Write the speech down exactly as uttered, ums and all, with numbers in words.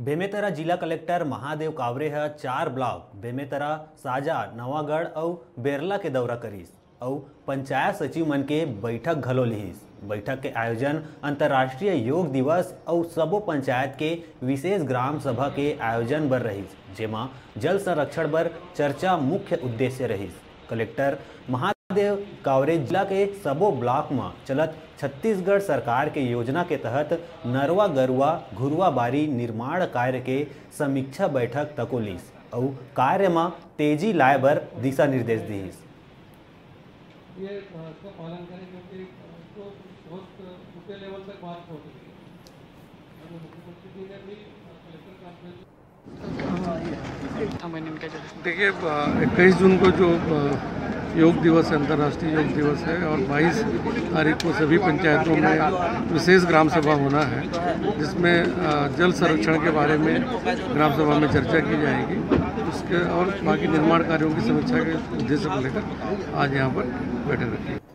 बेमेतरा जिला कलेक्टर महादेव कावरे ह चार ब्लॉक बेमेतरा, साजा, नवागढ़ अउ बेरला के दौरा करिस अउ पंचायत सचिव मन के बैठक घलो लिहिस। बैठक के आयोजन अंतर्राष्ट्रीय योग दिवस अउ सबो पंचायत के विशेष ग्राम सभा के आयोजन बर रहिस, जेमा जल संरक्षण बर चर्चा मुख्य उद्देश्य रहिस। कलेक्टर महादेव कावरे जिला के सबो ब्लॉक म चलत छत्तीसगढ़ सरकार के योजना के तहत नरवा गरुवा घुरुवा बारी निर्माण कार्य के समीक्षा बैठक तको लिस अउ कार्य म तेजी लाए बर दिशा निर्देश दिस। ये, अ, इसका पालन करें, क्योंकि इसको बहुत ऊंचे लेवल तक बात पहुंच रही है। और मुख्यमंत्री जी ने भी, अ, कलेक्टर कॉन्फ्रेंस देखिए, अ, इक्कीस जून को जो, अ, योग दिवस है, अंतर्राष्ट्रीय योग दिवस है, और बाईस तारीख को सभी पंचायतों में विशेष ग्राम सभा होना है, जिसमें, अ, जल संरक्षण के बारे में ग्राम सभा में चर्चा की जाएगी। उसके और बाकी निर्माण कार्यों की समीक्षा के उद्देश्य को लेकर आज यहाँ पर बैठक रखी।